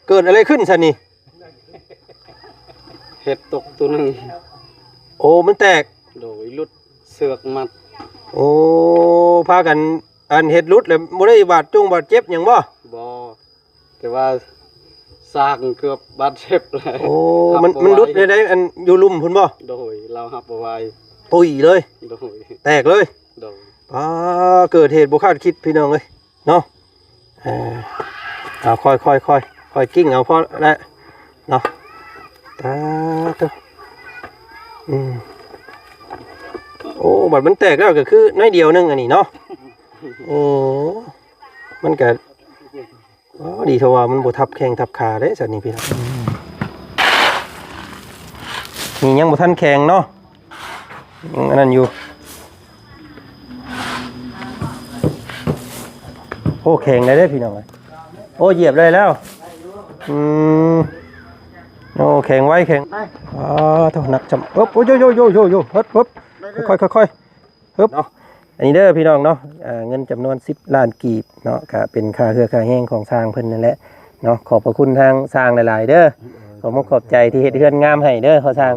ເກີດອະໄລຂຶ້ນຊັ້ນນີ້? ເຫັດຕົກໂຕໜຶ່ງ. ໂອ້ ມັນແຕກ? ໂດຍ ຫຼຸດເຊືອກມັດ. ໂອ້ ພາກັນ ອັນເຫັດຫຼຸດແລ້ວ ບໍ່ໄດ້ບາດຈົງບາດເຈັບຫຍັງບໍ່? ບໍ່ ແຕ່ວ່າຊ້າງເກືອບບາດເຈັບແລ້ວ. ໂອ້ ມັນ ມັນຫຼຸດໄດ້ ອັນຢູ່ລຸ່ມພຸ້ນບໍ່? ໂດຍ ລາວຮັບບໍ່ໄຫວ. ຕຸ້ຍເລີຍ? ໂດຍ ແຕກເລີຍ? ໂດຍ. ປາ ເກີດເຫດບໍ່ຄາດຄິດພີ່ນ້ອງເອີຍເນາະ. ເອີ ເອົາ ຄ່ອຍໆ ຄ່ອຍໆ ຄ່ອຍກິ້ງເອົາພໍແລ້ວເນາະ. ຕາໂຕ ອືມ ໂອ້ ບັດມັນແຕກແລ້ວກໍຄືໜ້ອຍດຽວໜຶ່ງອັນນີ້ເນາະ. ໂອ້ ມັນກໍ ອໍ ດີເທົ່າວ່າມັນບໍ່ທັບແຂ້ງທັບຂາເດ້ຊັ້ນນີ້ພີ່ນ້ອງ. ນີ້ຍັງບໍ່ທັນແຂງເນາະ ຍັງອັນນັ້ນຢູ່. ໂອ້ ແຂງໄດ້ເດ້ພີ່ນ້ອງເອີຍ. ໂອ້ ຢຽບໄດ້ແລ້ວ. ອືມ ໂອ້ ແຂງໄວ ແຂງ ອໍ ໂທ້ ໜັກຈຳ ເອີບ ໂອ້ ໂຢໆໆໆ ເຮີບ ເຮີບ ຄ່ອຍໆ ຄ່ອຍໆ ເຮີບເນາະ. ອັນນີ້ເດີພີ່ນ້ອງເນາະ ເງິນຈຳນວນສິບລ້ານກີບເນາະ ກະເປັນຄ່າເຫື່ອຄ່າແຮງຂອງຊ່າງເພິ່ນນັ້ນແຫຼະເນາະ. ຂອບພະຄຸນທາງຊ່າງຫຼາຍໆເດີ ຂອບມຸກຂອບໃຈທີ່ເຮັດເຮືອນງາມໃຫ້ເດີພໍ່ຊ່າງ.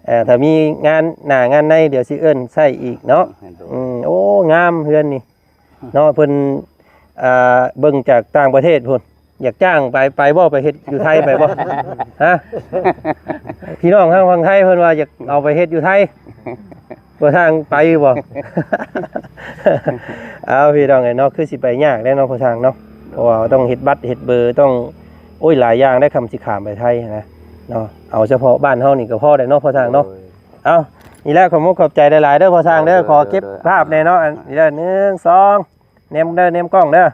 ເອີ ຖ້າມີງານໜ້າງານໃນ ດຽວຊິເອີ້ນໃຊ້ອີກເນາະ. ອືມ ໂອ້ ງາມເຮືອນນີ້ເນາະ ເພິ່ນ ເບິ່ງຈາກຕ່າງປະເທດພຸ້ນ ຢາກຈ້າງໄປ ໄປບໍ່? ໄປເຮັດຢູ່ໄທໄປບໍ່? ຮະ ພີ່ນ້ອງທາງຝັ່ງໄທເພິ່ນວ່າຢາກເອົາໄປເຮັດຢູ່ໄທ ບໍ່ທາງໄປຢູ່ບໍ່? ເອົາ ພີ່ນ້ອງເອີຍເນາະ ຄືຊິໄປຍາກແດ່ເນາະພໍ່ຊ່າງເນາະ ເພາະວ່າຕ້ອງເຮັດບັດເຮັດເບີ ຕ້ອງ ໂອ້ຍ ຫຼາຍຢ່າງໄດ໋ ຄຳຊິຂ້າມໄປໄທນະເນາະ. ເອົາສະເພາະບ້ານເຮົານີ້ກໍພໍແລ້ວເນາະພໍ່ຊ່າງເນາະ. ເອົາ ນີ້ແຫຼະ ຂອບມຸກຂອບໃຈຫຼາຍໆເດີພໍ່ຊ່າງເດີ. ຂໍເກັບພາບແດ່ເນາະ ອັນນີ້ເດີ ໜຶ່ງ ສອງ ແນມເດີ ແນມກ້ອງເດີ.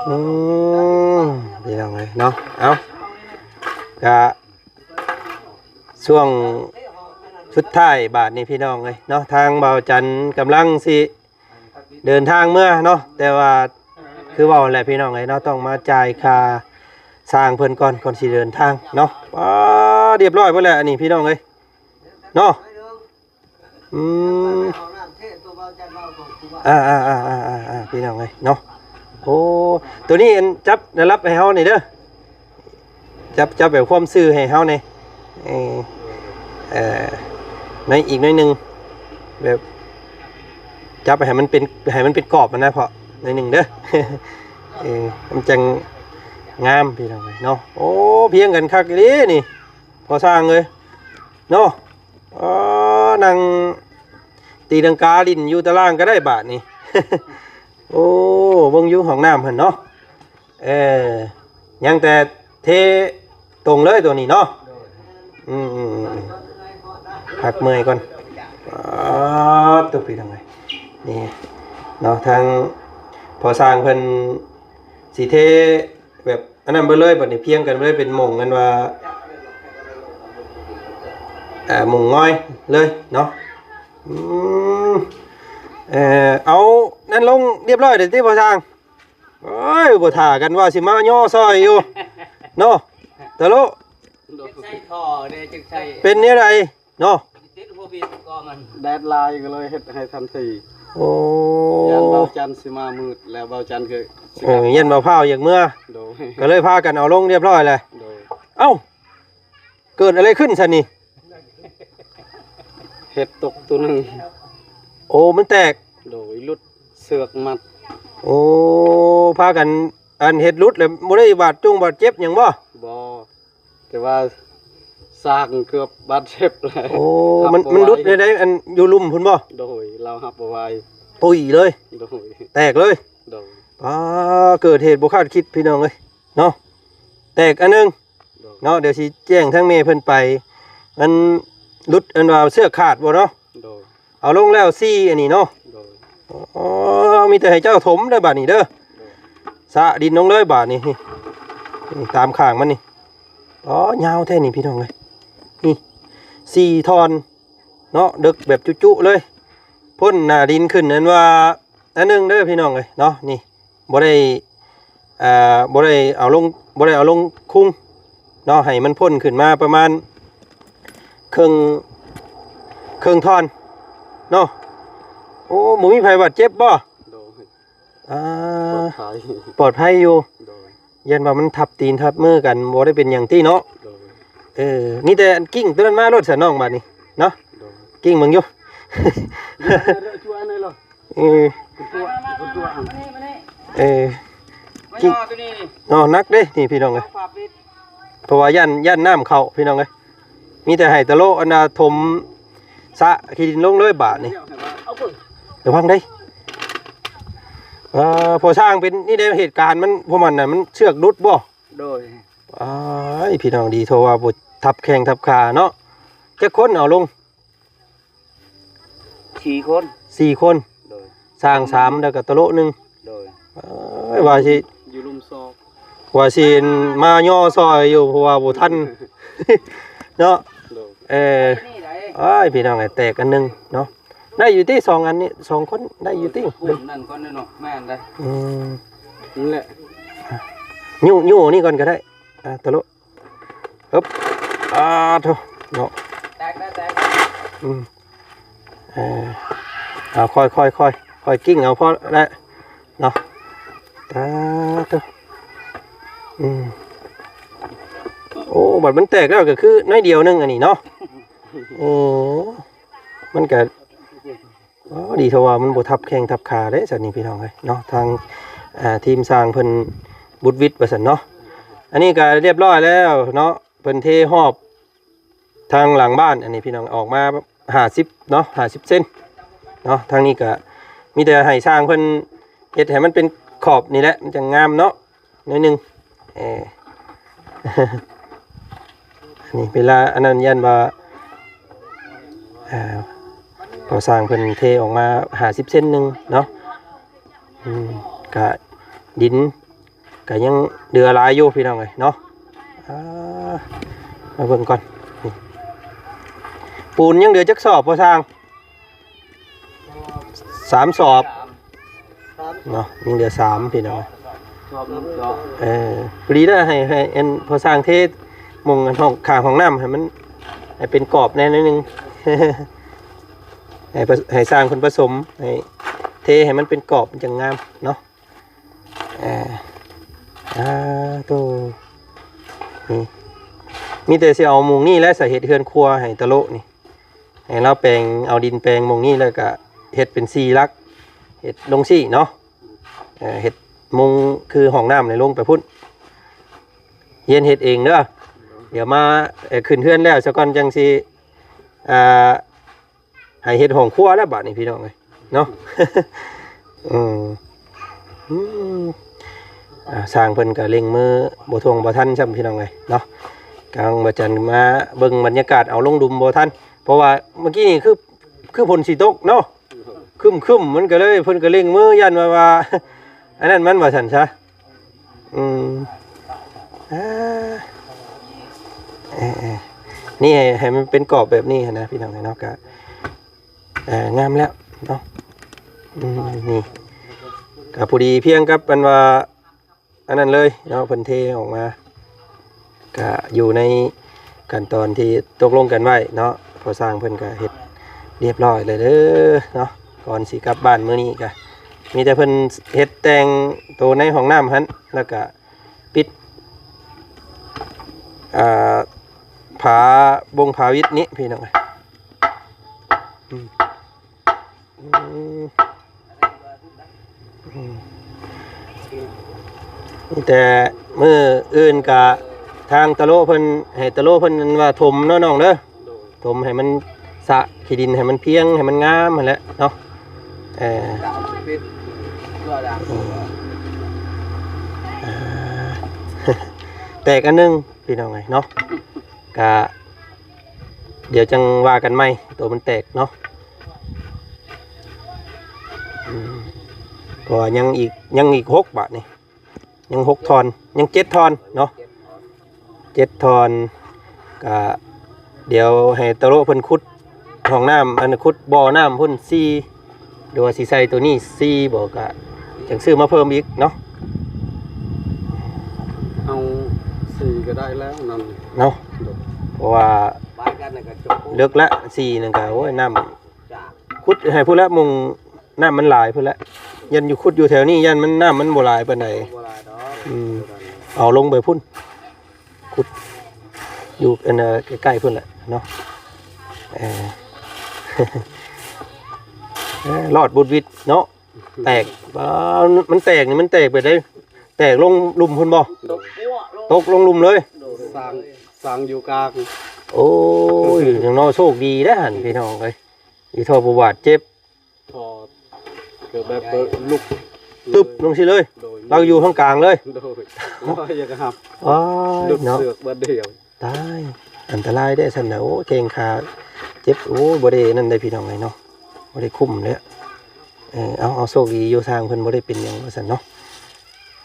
ອືມ ພີ່ນ້ອງເອີຍເນາະ ເອົາ ກະຊ່ວງສຸດທ້າຍບາດນີ້ ພີ່ນ້ອງເອີຍເນາະ ທາງບ່າວຈັນກຳລັງຊິ ເດີນທາງເມືອເນາະ ແຕ່ວ່າຄືເວົ້າແຫຼະພີ່ນ້ອງເອີຍເນາະ ຕ້ອງມາຈ່າຍຄ່າຊ່າງເພິ່ນກ່ອນ ກ່ອນຊິເດີນທາງເນາະ. ປາ ຮຽບຮ້ອຍເບິດແລ້ວອັນນີ້ພີ່ນ້ອງເອີຍເນາະ. ອືມ ອ່າໆໆໆໆ ພີ່ນ້ອງເອີຍເນາະ. ໂອ້ ໂຕນີ້ອັນຈັບລະດັບໃຫ້ເຮົານີ້ເດີ. ຈັບ ຈັບແບບຄວາມຊື່ໃຫ້ເຮົາແດ່ ເອີ ເອີ ໃນອີກໜ້ອຍໜຶ່ງ ແບບຈັບໃຫ້ມັນເປັນ ໃຫ້ມັນເປັນກອບຫັ້ນນະພໍ່ ໜ້ອຍໜຶ່ງເດີ ເອີ ມັນຈັ່ງງາມພີ່ນ້ອງເອີຍເນາະ. ໂອ້ ພຽງກັນຄັກອີ່ຫຼີນີ້ພໍ່ຊ່າງເອີຍເນາະ. ອໍ ນັ່ງຕີລັງກາຫຼິ້ນຢູ່ຕາລ່າງກໍໄດ້ບາດນີ້. ໂອ້ ເບິ່ງຢູ່ຫ້ອງນ້ຳຫັ້ນເນາະ. ເອີ ຍັງແຕ່ເທຕົງເລີຍໂຕນີ້ເນາະ. ໂດຍ ອືມໆໆ ພັກເມື່ອຍກ່ອນ. ປາດໂທ້ ພີ່ນ້ອງເອີຍ ນີ້ເນາະ ທາງພໍ່ຊ່າງເພິ່ນຊິເທແບບອັນນັ້ນເບິດເລີຍ ບັດນີ້ພຽງກັນເບິດເລີຍ ເປັນໝ່ອງອັນວ່າ ອ່າ ໝ່ອງງອຍເລີຍເນາະ. ອືມ ເອີ ເອົານັ້ນລົງຮຽບຮ້ອຍແລ້ວຕິພໍ່ຊ່າງ? ໂອ້ຍ ບໍ່ຖ້າກັນວ່າຊິມາຍໍຊ່ອຍຢູ່ເນາະ ຕະໂລ. ໂດຍ ໃສ່ທໍ່ເດ້ ຈຶ່ງໃສ່ ເປັນແນວໃດເນາະ? ຕິດຫົວບິດກໍມັນ ແດດຫຼາຍກໍເລີຍເຮັດໃຫ້ທັນທີ. ໂອ້ ຢ້ານບ່າວຈັນຊິມາມືດ ແລ້ວບ່າວຈັນຄືຊິ ໂອ້ ຢ້ານບ່າວພ້າວຢາກເມືອ. ໂດຍ ກໍເລີຍພາກັນເອົາລົງຮຽບຮ້ອຍແລ້ວ. ໂດຍ ເອົ້າ ເກີດອະໄລຂຶ້ນຊັ້ນນີ້? ເຫັດຕົກໂຕໜຶ່ງ. ໂອ້ ມັນແຕກ? ໂດຍ ຫຼຸດເຊືອກມັດ. ໂອ້ ພາກັນ ອັນເຫັດຫຼຸດແລ້ວ ບໍ່ໄດ້ບາດຈົງບາດເຈັບຫຍັງບໍ່? ບໍ່ ແຕ່ວ່າຊ້າງເກືອບບາດເຈັບແລ້ວ. ໂອ້ ມັນ ມັນຫຼຸດໄດ້ ອັນຢູ່ລຸ່ມພຸ້ນບໍ່? ໂດຍ ລາວຮັບບໍ່ໄຫວ. ຕຸ້ຍເລີຍ? ໂດຍ ແຕກເລີຍ? ໂດຍ ປາ ເກີດເຫດບໍ່ຄາດຄິດພີ່ນ້ອງເອີຍເນາະ ແຕກອັນໜຶ່ງ. ໂດຍ ເນາະ ດຽວຊິແຈ້ງທາງແມ່ເພິ່ນໄປ ມັນຫຼຸດ ອັນວ່າເຊືອກຂາດບໍ່ເນາະ? ໂດຍ ເອົາລົງແລ້ວສີ່ອັນນີ້ເນາະ? ໂດຍ ອໍ ມີແຕ່ໃຫ້ເຈົ້າຖົມເດີບາດນີ້ເດີ. ໂດຍ ສະດິນລົງເລີຍບາດນີ້ ນີ້ ນີ້ຕາມຂ້າງມັນນີ້. ອໍ ຍາວແທ້ນີ້ພີ່ນ້ອງເອີຍ ນີ້ສີ່ທ່ອນເນາະ ເດິກແບບຈຸໆເລີຍ. ພົ້ນໜ້າດິນຂຶ້ນ ອັນວ່າອັນໜຶ່ງເດີພີ່ນ້ອງເອີຍເນາະ ນີ້ ບໍ່ໄດ້ ອ່າ ບໍ່ໄດ້ເອົາລົງ ບໍ່ໄດ້ເອົາລົງຄຸງ ເນາະ ໃຫ້ມັນພົ້ນຂຶ້ນມາປະມານເຄິ່ງ ເຄິ່ງທ່ອນເນາະ. ໂອ້ ບໍ່ມີໃຜບາດເຈັບບໍ່? ໂດຍ ອ່າ ປອດໄພ ປອດໄພຢູ່. ໂດຍ ຢ້ານວ່າມັນທັບຕີນທັບມືກັນ ບໍ່ໄດ້ເປັນຫຍັງຕິເນາະ. ໂດຍ ເອີ ມີແຕ່ອັນກິ້ງຕົວນັ້ນມາໂລດຊະນ້ອງ ບາດນີ້ເນາະ. ໂດຍ ກິ້ງເບິ່ງຢູ່. ເອີ ເອີ ມາ ມາ ມາ ມາ ມານີ້ ມານີ້ ເອີ ມາ ກິ້ງ ຍໍໂຕນີ້ນີ້ ເນາະ ໜັກເດ້ນີ້ພີ່ນ້ອງເອີຍ. ເອົາຜ້າປິດ ເພາະວ່າຢ້ານ ຢ້ານນ້ຳເຂົ້າພີ່ນ້ອງເອີຍ. ມີແຕ່ໃຫ້ຕະໂລະອັນນ່າຖົມສະຂີ້ດິນລົງເລີຍບາດນີ້. ເອົາເບິ່ງ ລະວັງເດ້. ເອີ ພໍສ້າງເປັນນີ້ເດ້ ເຫດການມັນ ພວກມັນນະ ມັນເຊືອກຫຼຸດບໍ່? ໂດຍ ອ້າຍ ພີ່ນ້ອງ ດີເທົ່າວ່າບໍ່ທັບແຂ້ງທັບຂາເນາະ. ຈັກຄົນເອົາລົງ? ສີ່ຄົນ ສີ່ຄົນ. ໂດຍ ສ້າງສາມ ແລ້ວກໍຕະໂລະໜຶ່ງ. ໂດຍ ເອີຍ ວ່າຊິ ຢູ່ລຸ່ມຊອກ ວ່າຊິມາຍໍຊ່ອຍຢູ່ ເພາະວ່າບໍ່ທັນເນາະ. ໂດຍ ເອີ ນີ້ໄດ໋ ອ້າຍ ພີ່ນ້ອງເອີຍ ແຕກອັນໜຶ່ງເນາະ. ໄດ້ຢູ່ຕິ ສອງອັນນີ້ ສອງຄົນໄດ້ຢູ່ຕິ? ໂອ້ຍ ນັ້ນກ່ອນເນາະ ແມ່ນໄດ໋. ອືມ ນັ້ນແຫຼະ ຍູ້ ຍູ້ນີ້ກ່ອນກໍໄດ້. ອ່າ ຕະໂລະ ອຶບ ອ່າ ໂທ້ ເນາະ ແຕກແລ້ວ ແຕກ ອືມ ເອີ ເອົາ ຄ່ອຍໆ ຄ່ອຍ ຄ່ອຍກິ້ງເອົາພໍແຫຼະເນາະ. ຕາໂທ້ ອືມ ໂອ້ ບັດມັນແຕກແລ້ວກໍຄືໜ້ອຍດຽວໜຶ່ງອັນນີ້ເນາະ. ເອີ ມັນກໍ ອໍ ດີເທົ່າວ່າມັນບໍ່ທັບແຂ້ງທັບຂາເດ້ ສັດນີ້ພີ່ນ້ອງເອີຍເນາະ. ທາງ ອ່າ ທີມຊ່າງເພິ່ນບຸດວິດວ່າຊັ້ນເນາະ. ອັນນີ້ກໍຮຽບຮ້ອຍແລ້ວເນາະ ເພິ່ນເທຮອບທາງຫຼັງບ້ານ. ອັນນີ້ພີ່ນ້ອງ ອອກມາຫ້າສິບເນາະ ຫ້າສິບເຊັນເນາະ. ທາງນີ້ກໍມີແຕ່ໃຫ້ຊ່າງເພິ່ນເຮັດໃຫ້ມັນເປັນຂອບນີ້ແຫຼະ ມັນຈັ່ງງາມເນາະ. ໜ້ອຍໜຶ່ງ ເອີ ອັນນີ້ເວລາອັນນັ້ນຢ້ານວ່າ ເອີ ພໍສ້າງເພິ່ນເທອອກມາຫ້າສິບເຊັນໜຶ່ງເນາະ. ອືມ ກະດິນກະຍັງເຫຼືອຫຼາຍຢູ່ພີ່ນ້ອງເອີຍເນາະ. ອ່າ ມາເບິ່ງກ່ອນ ນີ້ ປູນຍັງເຫຼືອຈັກສອບພໍສ້າງ? ສາມສອບ ສາມ ເນາະ ຍັງເຫຼືອສາມພີ່ນ້ອງ. ສອບໜຶ່ງເຈາະ ເອີ ພໍດີນະ ໃຫ້ ໃຫ້ອັນພໍສ້າງເທໝ່ອງອັນຫ້ອງ ຂ້າງຫ້ອງນ້ຳໃຫ້ມັນ ໃຫ້ເປັນກອບແດ່ໜ້ອຍໜຶ່ງ ໃຫ້ປະ ໃຫ້ຊ່າງເພິ່ນປະສົມ ໃຫ້ເທໃຫ້ມັນເປັນກອບ ມັນຈັ່ງງາມເນາະ. ເອີ ອ່າ ໂຕ ນີ້ ມີແຕ່ຊິເອົາມຸງນີ້ແຫຼະ ໃສ່ເຮັດເຮືອນຄົວໃຫ້ຕະໂລະນີ້. ໃຫ້ລາວແປງ ເອົາດິນແປງໝ່ອງນີ້ ແລ້ວກະເຮັດເປັນສີ່ຫຼັກ ເຮັດລົງສີ່ເນາະ. ເອີ ເຮັດມຸງຄືຫ້ອງນ້ຳໃນລົງໄປພຸ້ນ. ຮຽນເຮັດເອງເດີ. ດຽວມາ ເອີ ຂຶ້ນເຮືອນແລ້ວສາກ່ອນ ຈັ່ງຊິ ອ່າ ໃຫ້ເຮັດຫ້ອງຄົວແລ້ວບາດນີ້ພີ່ນ້ອງເອີຍເນາະ. ອືມ ອືມ ອ່າ ຊ່າງເພິ່ນກໍເລັ່ງມືບໍ່ທ່ວງບໍ່ທັນຊ້ຳພີ່ນ້ອງເອີຍເນາະ. ກາງບໍ່ຈັນມາເບິ່ງບັນຍາກາດ ເອົາລົງດຸມບໍ່ທັນ ເພາະວ່າເມື່ອກີ້ນີ້ຄື ຄືຝົນຊິຕົກເນາະ ຄຶ້ມໆ ມັນກໍເລີຍ ເພິ່ນກໍເລັ່ງມື ຢ້ານວ່າ ວ່າ ອັນນັ້ນມັນວ່າຊັ້ນຊະ. ອືມ ອ່າ ເອີໆ ນີ້ໃຫ້ ໃຫ້ມັນເປັນກອບແບບນີ້ຫັ້ນນະ ພີ່ນ້ອງເອີຍເນາະ. ກະ ເອີ ງາມແລ້ວເນາະ. ອືມ ນີ້ກະພໍດີພຽງກັບອັນວ່າ ອັນນັ້ນເລີຍເນາະ ເພິ່ນເທອອກມາ ກະຢູ່ໃນຂັ້ນຕອນທີ່ຕົກລົງກັນໄວ້ເນາະ. ພໍຊ່າງເພິ່ນກະເຮັດຮຽບຮ້ອຍແລ້ວເດີເນາະ. ກ່ອນຊິກັບບ້ານມື້ນີ້ກະ ມີແຕ່ເພິ່ນເຮັດແຕ່ງໂຕໃນຫ້ອງນ້ຳຫັ້ນ ແລ້ວກະ ປິດ ອ່າ ຝາບົງຝາວິດນີ້ພີ່ນ້ອງ. ອືມ ອືມ ອືມ ມີແຕ່ມື້ອື່ນກະທາງຕະໂລເພິ່ນ ໃຫ້ຕະໂລເພິ່ນວ່າຖົມເນາະນ້ອງເດີ. ໂດຍ ຖົມໃຫ້ມັນສະຂີ້ດິນໃຫ້ມັນພຽງ ໃຫ້ມັນງາມຫັ້ນແຫຼະເນາະ. ເອີ ກະເອົາໄປປິດຕົວດາ ອືມ ອ່າ ແຕກອັນໜຶ່ງພີ່ນ້ອງເອີຍເນາະ. ກະດຽວຈັ່ງວ່າກັນໃໝ່ ໂຕມັນແຕກເນາະ. ອືມ ເພາະວ່າຍັງອີກ ຍັງອີກຫົກບາດນີ້ ຍັງຫົກທ່ອນ ຍັງເຈັດທ່ອນເນາະ ເຈັດທ່ອນ. ກະດຽວໃຫ້ຕະໂລະເພິ່ນຂຸດຫ້ອງນ້ຳ ອັນ ຂຸດບໍ່ນ້ຳພຸ້ນສີ່ ຫຼືວ່າຊິໃສ່ໂຕນີ້ສີ່ບໍ່ ກະຈັ່ງຊື້ມາເພີ່ມອີກເນາະ. ເອົາສີ່ກ ໄດ້ແລ້ວນັ້ນເນາະ ໂດຍ ເພາະວ່າບາຍກັນນັ້ນກໍຈົບ ເລິກລະ ສີ່ນັ້ນກໍ ໂອ້ຍ ນ້ຳ ຈາກ ຂຸດໃຫ້ພຸ້ນລະ ໝ່ອງນ້ຳມັນຫຼາຍພຸ້ນລະ ຢ້ານຢູ່ ຂຸດຢູ່ແຖວນີ້ ຢ້ານມັນ ນ້ຳມັນບໍ່ຫຼາຍປານໃດ ບໍ່ຫຼາຍດອກ ອືມ ເອົາລົງໄປພຸ້ນ ຂຸດຢູ່ອັນ ໃກ້ໆ ພຸ້ນແຫຼະເນາະ ເອີ ເອີ ລອດບຸດວິດເນາະ ແຕກ ປາ ມັນແຕກນີ້ ມັນແຕກໄປໄດ້ ແຕກລົງລຸ່ມພຸ້ນບໍ່? ຕົກ ຕົກລົງລຸ່ມເລີຍ ສ້າງ ສ້າງຢູ່ກາງ ໂອ້ຍ ຢ່າງນ້ອຍໂຊກດີເດ້ຫັ້ນ ພີ່ນ້ອງເອີຍ ອີ່ທໍ່ບໍ່ບາດເຈັບ ທໍ່ເກີດແບບລຸກ ຕຶບ ລົງຊີ້ເລີຍ ໂດຍ ລາວຢູ່ຂ້າງກາງເລີຍ ໂດຍ ລອຍຢ່າງກັບ ໂອ້ຍ ຫຼຸດເນາະ ເຊືອກບາດດຽວ ຕາຍ ອັນຕະລາຍເດ້ຊັ້ນນະ ໂອ້ ແຂ້ງຂາເຈັບ ໂອ້ ບໍ່ໄດ້ນັ້ນເດ້ພີ່ນ້ອງເອີຍເນາະ ບໍ່ໄດ້ຄຸ້ມເດ້ ເອີ ເອົາ ເອົາ ໂຊກດີຢູ່ຊ່າງເພິ່ນບໍ່ໄດ້ເປັນຫຍັງວ່າຊັ້ນເນາະ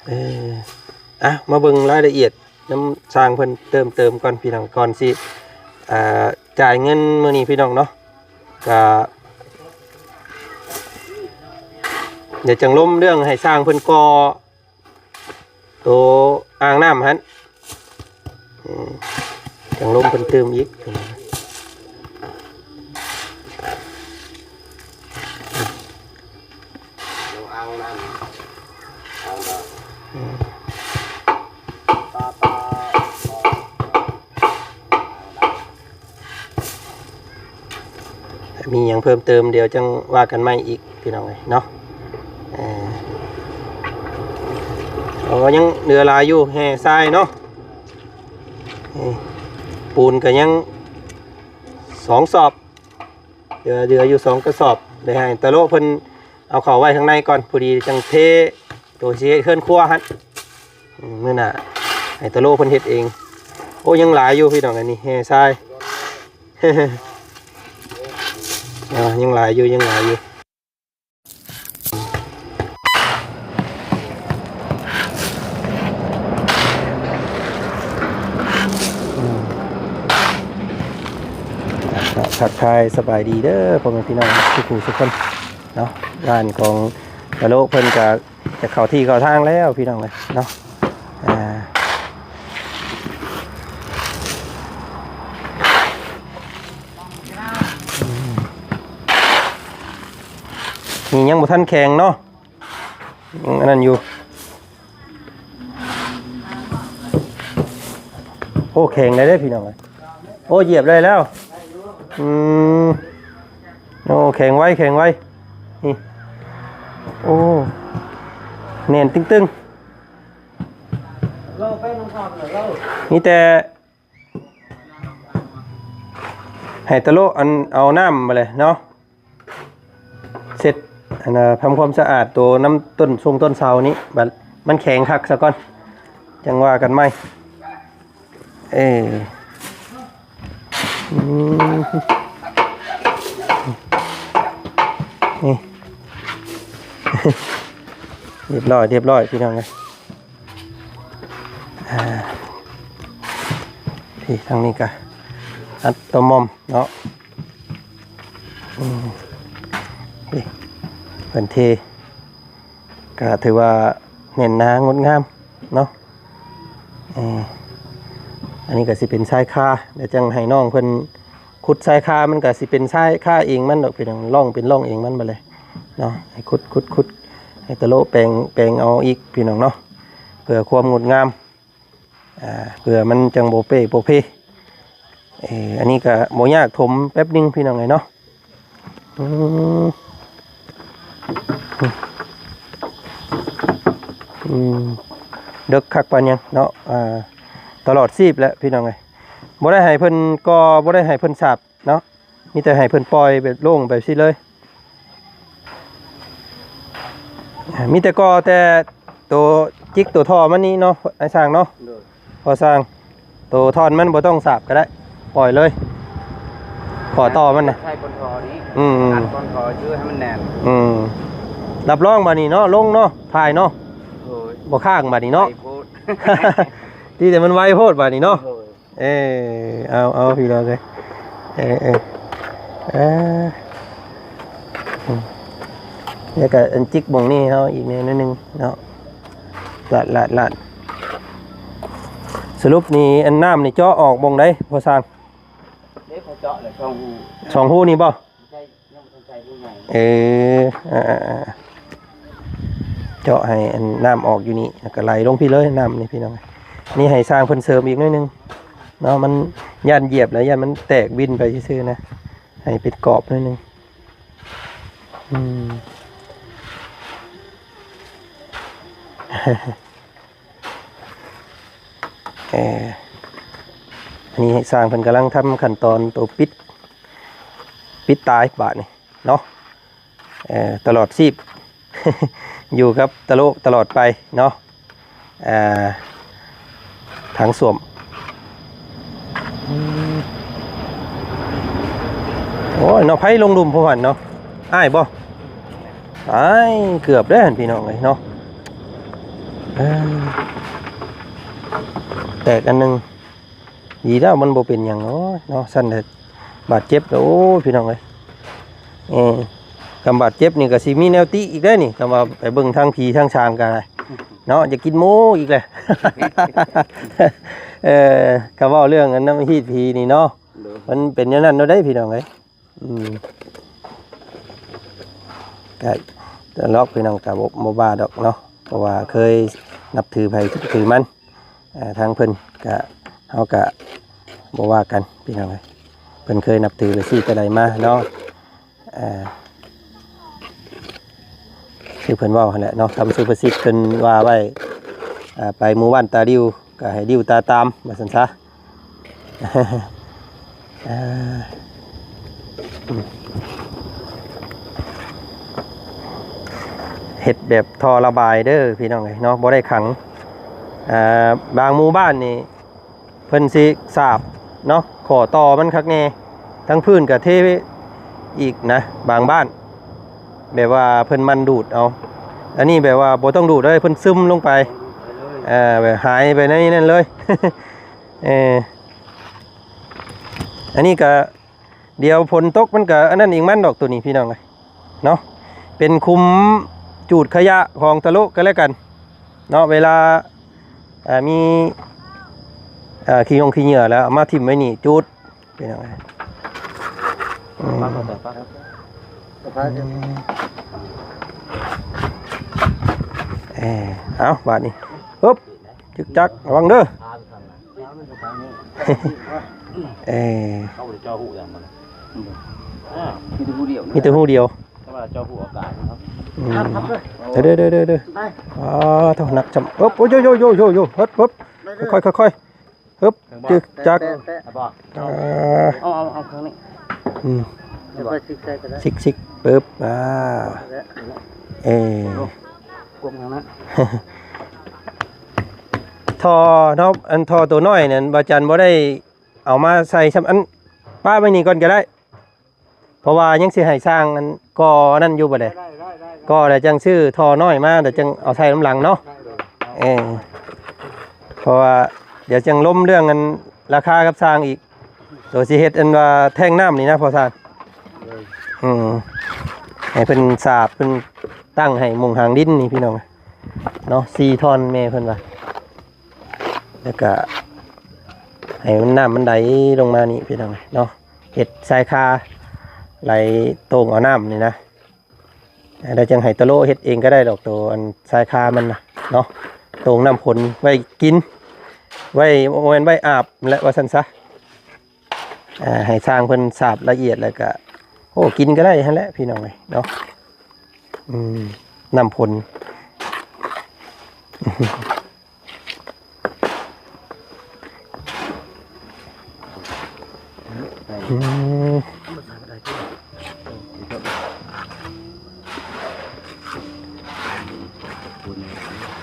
ເອີ ອ່ະ ມາເບິ່ງລາຍລະອຽດນຳຊ່າງເພິ່ນເຕີມເຕີມກ່ອນພີ່ນ້ອງ ກ່ອນຊິ ອ່າ ຈ່າຍເງິນມື້ນີ້ພີ່ນ້ອງເນາະ ກະ ດຽວຈັ່ງລົມເລື່ອງໃຫ້ຊ່າງເພິ່ນກໍ່ ໂຕອ່າງນ້ຳຫັ້ນ ອືມ ຈັ່ງລົມເພິ່ນຕື່ມອີກ ອ່າງນ້ຳ ອ່າງນ້ຳ ອືມ ປາປາ ມີຫຍັງເພີ່ມເຕີມ ດຽວຈັ່ງວ່າກັນໃໝ່ອີກພີ່ນ້ອງເອີຍເນາະ ເອີ ໂອ້ ຍັງເຫຼືອຫຼາຍຢູ່ ແຮ່ຊາຍເນາະ ນີ້ ປູນກໍຍັງສອງສອບ ເຫຼືອ ເຫຼືອຢູ່ສອງກະສອບ ໄດ້ໃຫ້ຕາໂລເພິ່ນເອົາເຂົ້າໄວ້ຂ້າງໃນກ່ອນ ພໍດີຈັ່ງເທ ໂຕຊິເຮັດເຮືອນຄົວຫັ້ນ ອືມ ມື້ໜ້າໃຫ້ຕາໂລເພິ່ນເຮັດເອງ ໂອ້ ຍັງຫຼາຍຢູ່ພີ່ນ້ອງ ອັນນີ້ແຮ່ຊາຍ ອ່າ ຍັງຫຼາຍຢູ່ ຍັງຫຼາຍຢູ່ ອືມ ກະທັກທາຍສະບາຍດີເດີພໍ່ແມ່ພີ່ນ້ອງທຸກຜູ້ທຸກຄົນເນາະ ງານຂອງຕາໂລເພິ່ນກະ ຈະເຂົ້າທີ່ເຂົ້າທາງແລ້ວພີ່ນ້ອງເອີຍເນາະ ອ່າ ອືມ ນີ້ຍັງບໍ່ທັນແຂງເນາະ ຍັງອັນນັ້ນຢູ່ ໂອ້ ແຂງໄດ້ເດ້ພີ່ນ້ອງເອີຍ ໂອ້ ຢຽບໄດ້ແລ້ວ ອືມ ໂອ້ ແຂງໄວ ແຂງໄວ ນີ້ ໂອ້ ແໜ້ນຕຶງໆ ມີແຕ່ໃຫ້ຕາໂລອັນເອົານ້ຳມາເລີຍເນາະ ເຊັດອັນນະ ທຳຄວາມສະອາດໂຕນ້ຳຕົ້ນຊົງຕົ້ນເຊົານີ້ ບັດມັນແຂງຄັກສາກ່ອນ ຈັ່ງວ່າກັນໃໝ່ ເອີ ອືມ ນີ້ ຮຽບຮ້ອຍ ຮຽບຮ້ອຍ ພີ່ນ້ອງເອີຍ ອ່າ ນີ້ ທາງນີ້ກະອັດຕະໝ່ອມເນາະ ອືມ ນີ້ ເພິ່ນເທ ກະຖືວ່າແໜ້ນໜາງົດງາມເນາະ ເອີ ອັນນີ້ກະຊິເປັນຊາຍຄາ ແລ້ວຈັ່ງໃຫ້ນ້ອງເພິ່ນຂຸດຊາຍຄາ ມັນກະຊິເປັນຊາຍຄາເອງມັນດອກພີ່ນ້ອງ ຮ່ອງເປັນຮ່ອງເອງມັນບາດນີ້ເນາະ ໃຫ້ຂຸດ ຂຸດ ຂຸດ ໃຫ້ຕາໂລແປງ ແປງເອົາອີກພີ່ນ້ອງເນາະ ເພື່ອຄວາມງົດງາມ ອ່າ ເພື່ອມັນຈັ່ງບໍ່ເປ້ບໍ່ເພ ເອີ ອັນນີ້ກະບໍ່ຍາກ ຖົມແປັບໜຶ່ງພີ່ນ້ອງເອີຍເນາະ ອືມ ອືມ ເດິກຄັກປານຫຍັງເນາະ ອ່າ ຕະຫຼອດຊີບແຫຼະພີ່ນ້ອງເອີຍ ບໍ່ໄດ້ໃຫ້ເພິ່ນກໍ່ ບໍ່ໄດ້ໃຫ້ເພິ່ນສາບເນາະ ມີແຕ່ໃຫ້ເພິ່ນປ່ອຍແບບໂລ່ງໄປຊີ້ເລີຍ ມີແຕ່ກໍ່ແຕ່ໂຕຈິກໂຕທໍ່ມັນນີ້ເນາະ ອ້າຍຊ່າງເນາະ ໂດຍ ພໍ່ຊ່າງ ໂຕທ່ອນມັນບໍ່ຕ້ອງສາບກໍໄດ້ ປ່ອຍເລີຍ ຂໍ້ຕໍ່ມັນນະ ໃຊ້ກົ້ນທໍ່ນີ້ ອືມ ຕັດກົ້ນທໍ່ຊື່ໃຫ້ມັນແໜ້ນ ອືມ ຮັບຮອງບາດນີ້ເນາະ ລົງເນາະ ພາຍເນາະ ໂດຍ ບໍ່ຄ້າງບາດນີ້ເນາະ ໄວໂພດ ທີ່ແຕ່ມັນໄວໂພດບາດນີ້ເນາະ ໂດຍ ເອີ ເອົາ ເອົາ ພີ່ນ້ອງເອີຍ ເອີ ເອີ ເອີ ອືມ ແລ້ວກະອັນຈິກບ່ອນນີ້ເຮົາອີກແນ່ໜ້ອຍໜຶ່ງເນາະ ລາດ ລາດ ລາດ ສະຫຼຸບນີ້ ອັນນ້ຳນີ້ເຈາະອອກບ່ອນໃດພໍ່ຊ່າງ? ເດ້ ເຂົາເຈາະແລ້ວສອງຮູ ສອງຮູນີ້ບໍ່? ໃສ່ ຍັງບໍ່ທັນໃສ່ຮູໃຫຍ່ ເອີ ອ່າໆ ເຈາະໃຫ້ອັນນ້ຳອອກຢູ່ນີ້ ແລ້ວກໍໄຫຼລົງພີ້ເລີຍ ນ້ຳນີ້ພີ່ນ້ອງ. ນີ້ໃຫ້ຊ່າງເພິ່ນເສີມອີກໜ້ອຍໜຶ່ງເນາະ ມັນຢ້ານຢຽບແລ້ວ ຢ້ານມັນແຕກວິ່ນໄປຊື່ໆນະ ໃຫ້ເປັນກອບໜ້ອຍໜຶ່ງ. ອືມ ເອີ ອັນນີ້ຊ່າງເພິ່ນກຳລັງທຳຂັ້ນຕອນໂຕປິດ ປິດຕາຍບາດນີ້ເນາະ ເອີ ຕະຫຼອດຊີບ ຢູ່ກັບຕະໂລະຕະຫຼອດໄປເນາະ ອ່າ ຖັງສ້ວມ. ອືມ ໂອ້ຍ ເນາະ ໃຜລົງຫຼຸມຜູ້ຫັ້ນເນາະ ອ້າຍບໍ່? ອ້າຍ ເກືອບເດ້ຫັ້ນ ພີ່ນ້ອງເອີຍເນາະ ເອີ ແຕກອັນໜຶ່ງ. ດີແລ້ວມັນບໍ່ເປັນຫຍັງ ໂອ້ຍເນາະ ຊັ້ນແຫຼະ ບາດເຈັບແລ້ວ ໂອ້ຍ ພີ່ນ້ອງເອີຍ ເອີ ກຳບາດເຈັບນີ້ກໍຊິມີແນວຕິອີກເດ້ນີ້ ກຳວ່າໄປເບິ່ງທາງຜີທາງສາງກໍໄດ້ເນາະ ຢາກກິນໝູອີກແຫຼະ ເອີ ກໍເວົ້າເລື່ອງອັນນຳຮີດຜີນີ້ເນາະ ໂດຍ ມັນເປັນແນວນັ້ນໂລດເດ້ ພີ່ນ້ອງເອີຍ. ອືມ ກະ ແຕ່ລອກ ພີ່ນ້ອງ ກະບໍ່ ບໍ່ວ່າດອກເນາະ ເພາະວ່າເຄີຍນັບຖືໃຜຖືມັນ ເອີ ທາງເພິ່ນກະ ເຮົາກະບໍ່ວ່າກັນ ພີ່ນ້ອງເອີຍ ເພິ່ນເຄີຍນັບຖືແຕ່ຊີ້ແຕ່ໃດມາເນາະ ເອີ ຄືເພິ່ນເວົ້າຫັ້ນແຫຼະເນາະ ຄຳສຸພາສິດເພິ່ນວ່າໄວ້ ເອີ ໄປໝູ່ບ້ານຕາດິ້ວ ກໍໃຫ້ດິ້ວຕາຕາມ ວ່າຊັ້ນຊະ ເອີ ເຮັດແບບທໍ່ລະບາຍເດີພີ່ນ້ອງເອີຍເນາະ ບໍ່ໄດ້ຂັງ ເອີ ບາງໝູ່ບ້ານນີ້ເພິ່ນຊິສາບເນາະ ຂໍ້ຕໍ່ມັນຄັກແນ່ ທັງພື້ນກໍເທອີກນະ ບາງບ້ານ ແບບວ່າເພິ່ນໝັ່ນດູດເອົາ ອັນນີ້ແບບວ່າບໍ່ຕ້ອງດູດເລີຍ ເພິ່ນຊຶມລົງໄປ ເອີ ແບບຫາຍໄປໃນນັ້ນເລີຍ ເອີ ອັນນີ້ກໍ ດຽວຝົນຕົກມັນກໍອັນນັ້ນອີກມັນດອກ ໂຕນີ້ພີ່ນ້ອງເອີຍເນາະ ເປັນຂຸມຈູດຂະຫຍະຂອງຕະໂລະກໍແລ້ວກັນເນາະ ເວລາ ເອີ ມີ ເອີ ຂີ້ຫຍ້ງຂີ້ເຫຍື້ອແລ້ວເອົາມາຖິ້ມໄວ້ນີ້ ຈູດ ພີ່ນ້ອງເອີຍ ອືມ ເອີ ເອົາບາດນີ້ ປຶບ ຈຶກຈັກ ລະວັງເດີ ເອີ ເຂົາບໍ່ໄດ້ເຈາະຮູຫຍັງມັນ ມີແຕ່ຮູດຽວ ມີແຕ່ຮູດຽວ ແຕ່ວ່າເຈາະຮູອາກາດເນາະ ອືມ ເດີໆໆໆ ໄປ ອໍ ໂທ້ ໜັກຈຳ ປຶບ ໂອ້ຍ ໂຢໆໆໆ ເຮີດ ປຶບ ໄປເລີຍ ຄ່ອຍໆ ຮຶບ ຈຶກຈັກ ແຕະ ແຕະ ແຕະ ເອົາບໍ່ ເອີ ເອົາ ເອົາ ເອົາຂ້າງນີ້ ອືມ ຊິກໆ ປຶບ ອ່າ ແລ້ວ ເອີ ກົມຂ້າງນັ້ນ ທໍ່ເນາະ ອັນທໍ່ໂຕນ້ອຍນັ້ນ ບ່າວຈັນບໍ່ໄດ້ເອົາມາໃສ່ຊ້ຳ ອັນ ປະໄວ້ນີ້ກ່ອນກໍໄດ້ ເພາະວ່າຍັງຊິໃຫ້ຊ່າງອັນກໍ່ອັນນັ້ນຢູ່ບໍ່ແລະ ກໍ່ແລ້ວຈັ່ງຊື້ທໍ່ນ້ອຍມາ ແລ້ວຈັ່ງເອົາໃສ່ນຳຫຼັງເນາະ ເອີ ເພາະວ່າດຽວຈັ່ງລົມເລື່ອງອັນລາຄາກັບຊ່າງອີກ ໂຕຊິເຮັດອັນວ່າແທງນ້ຳນີ້ນະພໍ່ຊ່າງ ອືມ ໃຫ້ເພິ່ນສາບ ເພິ່ນຕັ້ງໃຫ້ໝ່ງຫາງດິນນີ້ພີ່ນ້ອງເນາະ ສີ່ທ່ອນແມ່ເພິ່ນວ່າ ແລ້ວກະໃຫ້ມັນ ນ້ຳມັນໄຫຼລົງມານີ້ພີ່ນ້ອງເນາະ ເຮັດຊາຍຄາໄຫຼໂຕ່ງເອົານ້ຳນີ້ນະ ແລ້ວຈັ່ງໃຫ້ຕະໂລະເຮັດເອງກໍໄດ້ດອກ ໂຕອັນຊາຍຄາມັນນະເນາະ ໂຕ່ງນ້ຳຝົນໄວ້ກິນ ໄວ້ ບໍ່ແມ່ນໄວ້ອາບແຫຼະວ່າຊັ້ນຊະ ອ່າ ໃຫ້ຊ່າງເພິ່ນສາບລະອຽດ ແລ້ວກະ ໂອ້ ກິນກໍໄດ້ຫັ້ນແຫຼະພີ່ນ້ອງເອີຍເນາະ ອືມ ນ້ຳຝົນ ອືມ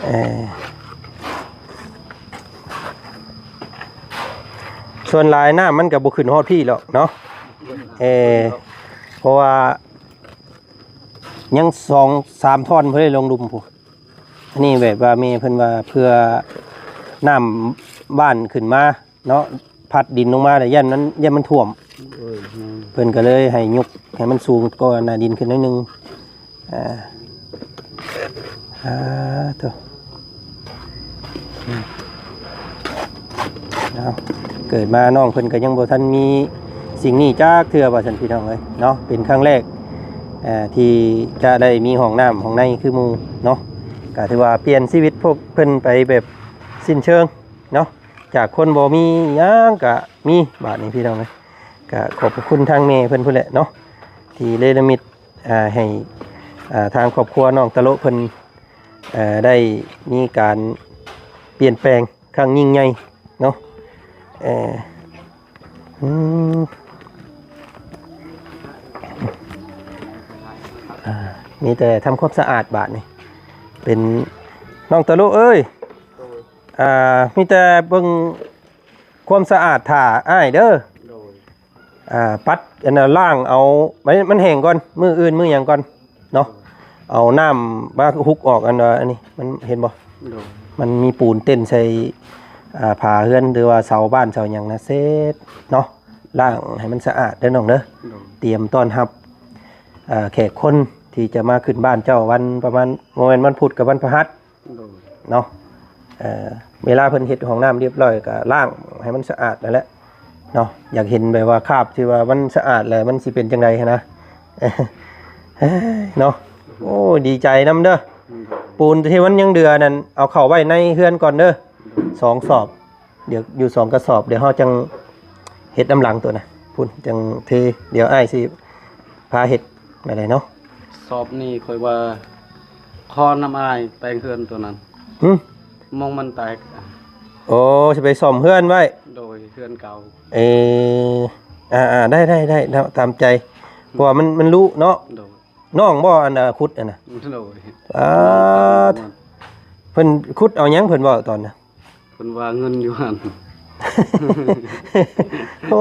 ເອີ ສ່ວນຫຼາຍນ້ຳມັນກໍບໍ່ຂຶ້ນຮອດພີ້ດອກເນາະ ເອີ ເພາະວ່າຍັງສອງສາມທ່ອນບໍ່ໄດ້ລົງລຸ່ມພຸ້ນ ອັນນີ້ແບບວ່າແມ່ເພິ່ນວ່າເພື່ອນ້ຳບ້ານຂຶ້ນມາເນາະ ພັດດິນລົງມາແລ້ວຢ້ານມັນ ຢ້ານມັນຖ້ວມ ເອີ ແມ່ນ ເພິ່ນກໍເລີຍໃຫ້ຍົກໃຫ້ມັນສູງກວ່າໜ້າດິນຂຶ້ນໜ້ອຍໜຶ່ງ ອ່າ ອ່າ ໂທ້ ອືມ ເອົາ ເກີດມານ້ອງເພິ່ນກໍຍັງບໍ່ທັນມີສິ່ງນີ້ຈັກເທື່ອວ່າຊັ້ນ ພີ່ນ້ອງເອີຍເນາະ. ເປັນຄັ້ງແລກ ເອີ ທີ່ຈະໄດ້ມີຫ້ອງນ້ຳຫ້ອງໃນຄືໝູ່ເນາະ. ກໍຖືວ່າປ່ຽນຊີວິດພວກເພິ່ນໄປແບບສິ້ນເຊີງເນາະ. ຈາກຄົນບໍ່ມີຫຍັງກໍມີບາດນີ້ ພີ່ນ້ອງເອີຍ. ກໍຂອບພະຄຸນທາງແມ່ເພິ່ນພຸ້ນແຫຼະເນາະ ທີ່ເນລະມິດ ອ່າ ໃຫ້ ອ່າ ທາງຄອບຄົວນ້ອງຕະໂລະເພິ່ນ ເອີ ໄດ້ມີການປ່ຽນແປງຄັ້ງຍິ່ງໃຫຍ່ເນາະ. ເອີ ອືມ ອ່າ ມີແຕ່ທຳຄວາມສະອາດບາດນີ້. ເປັນ ນ້ອງຕະໂລະເອີຍ ໂດຍ ອ່າ ມີແຕ່ເບິ່ງຄວາມສະອາດຖ້າອ້າຍເດີ. ໂດຍ ອ່າ ປັດ ອັນນ່າ ລ້າງເອົາ ໃຫ້ມັນແຫ້ງກ່ອນ ມື້ອື່ນມື້ຫຍັງກ່ອນເນາະ. ເອົານ້ຳມາຮຸກອອກ ອັນວ່າ ອັນນີ້ ມັນເຫັນບໍ່? ໂດຍ ມັນມີປູນເຕັ້ນໃສ່ ອ່າ ຝາເຮືອນ ຫຼືວ່າເສົາບ້ານເສົາຫຍັງນະ ເຊັດເນາະ. ລ້າງໃຫ້ມັນສະອາດເດີນ້ອງເດີ. ໂດຍ ຕຽມຕ້ອນຮັບ ເອີ ແຂກຄົນທີ່ຈະມາຂຶ້ນບ້ານເຈົ້າ ວັນປະມານ ບໍ່ແມ່ນວັນພຸດກັບວັນພະຫັດ ໂດຍ ເນາະ. ເອີ ເວລາເພິ່ນເຮັດຫ້ອງນ້ຳຮຽບຮ້ອຍກໍລ້າງໃຫ້ມັນສະອາດນັ້ນແຫຼະເນາະ. ຢາກເຫັນແບບວ່າຄາບທີ່ວ່າມັນສະອາດແລ້ວມັນຊິເປັນຈັ່ງໃດຫັ້ນນະ ເນາະ. ໂອ້ ດີໃຈນຳເດີ. ໂດຍ ປູນທີ່ມັນຍັງເຫຼືອນັ້ນ ເອົາເຂົ້າໄວ້ໃນເຮືອນກ່ອນເດີ ໂດຍ ສອງສອບ. ດຽວຢູ່ສອງກະສອບ ດຽວເຮົາຈັ່ງເຮັດນຳຫຼັງຕົວນະ ພຸ້ນຈັ່ງເທ. ດຽວອ້າຍຊິພາເຮັດໄປເລີຍເນາະ. ສອບນີ້ຂ້ອຍວ່າຂໍນຳອ້າຍແປງເຮືອນຕົວນັ້ນ. ຫຶ? ມອງມັນແຕກ. ໂອ້ ຊິໄປສ້ອມເຮືອນໄວ້. ໂດຍ ເຮືອນເກົ່າ. ເອີ ອ່າໆ ໄດ້ໆໆ ເນາະ ຕາມໃຈ ເພາະວ່າມັນ ມັນລຸເນາະ. ໂດຍ ນ້ອງບໍ່ ອັນ ເອີ ຂຸດອັນນະ? ໂດຍ ອາ ເພິ່ນຂຸດເອົາຫຍັງ ເພິ່ນເວົ້າຕອນນະ? ເພິ່ນວ່າເງິນຢູ່ຫັ້ນ. ໂອ້